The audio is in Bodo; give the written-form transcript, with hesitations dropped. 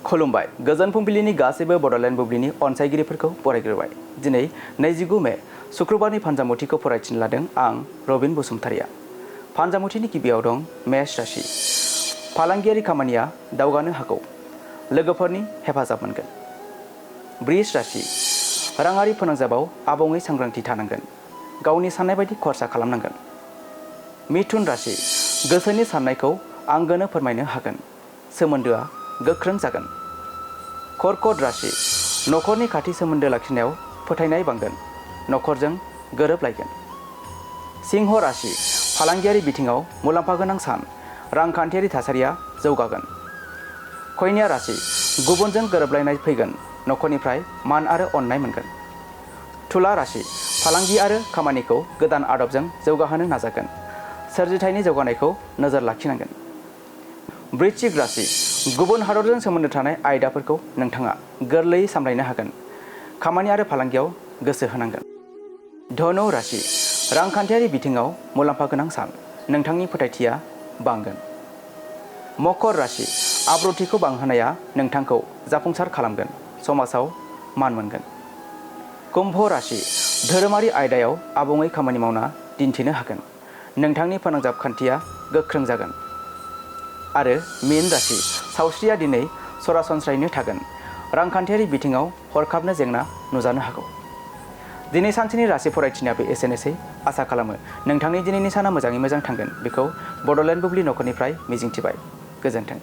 खुलुमबाय गोजोन फुंबिलिनि गासैबो बड'लेण्ड बुब्लिनि अनसायगिरिफोरखौ बरायग्रोबाय। दिनै 29 मे शुक्रबारनि फानजामुथिखौ फरायथिनो लादों आं रबिन बसुमतारिया। फानजामुथिनि गिबियाव दं मेष राशि। फालांगियारि खामानिया दावगानो हागौ, लोगोफोरनि हेफाजाब मोनगोन। बृष राशि। राङारि फोनांजाबाव आबुङै सांग्रांथि थानांगोन, गावनि साननाय बायदि खरसा खालामनांगोन। मिथुन राशि। गोसोनि साननायखौ आंगोनो फोरमायनो हागोन, सोमोन्दोआ गोख्रों जागोन। कर्कट राशि। नखरनि खाथि सोमोन्दो लाखिनायाव फोथायनाय बांगोन, नखरजों गोरोबलायगोन। सिंह राशि। फालांगियारि बिथिङाव मुलाम्फा गोनां सान, रांखान्थियारि थासारिया जौगागोन। कन्या राशि। गुबुनजों गोरोबलायनाय फैगोन, नखरनिफ्राय मान आरो अननाय मोनगोन। तुला राशि। फालांगि आरो खामानिखौ गोदान आदबजों जौगाहोनो नाजागोन, सोरजिथायनि जौगानायखौ नोजोर लाखिनांगोन। वृश्चिक राशि। गुबुन हादरजों सोमोन्दो थानाय आयदाफोरखौ नोंथाङा गोरलैयै सामलायनो हागोन, खामानि आरो फालांगियाव गोसो होनांगोन। धनु राशि। रांखान्थियारि बिथिङाव मुलाम्फा गोनां सान, नोंथांनि फोथायथिया बांगोन। मकर राशि। आब्रुथिखौ बांहोनाया नोंथांखौ जाफुंसार खालामगोन, समाजाव मान मोनगोन। कुम्भ राशि। धोरोमारि आयदायाव आबुङै खामानि मावना दिन्थिनो हागोन, नोंथांनि फोनांजाब खान्थिया गोख्रों जागोन। आरो मीन राशि। सावस्रिया दिनै सरासनस्रायैनो थागोन, रांखान्थियारि बिथिङाव हरखाबनो जेंना नुजानो हागौ। दिनै सानसेनि राशि फरायथिनायाबो एसेनोसै। आसा खालामो नोंथांनि दिनैनि साना मोजाङै मोजां थांगोन बेखौ बड'लेण्ड बुब्लि नखरनिफ्राय मिजिंथिबाय। गोजोन्थों।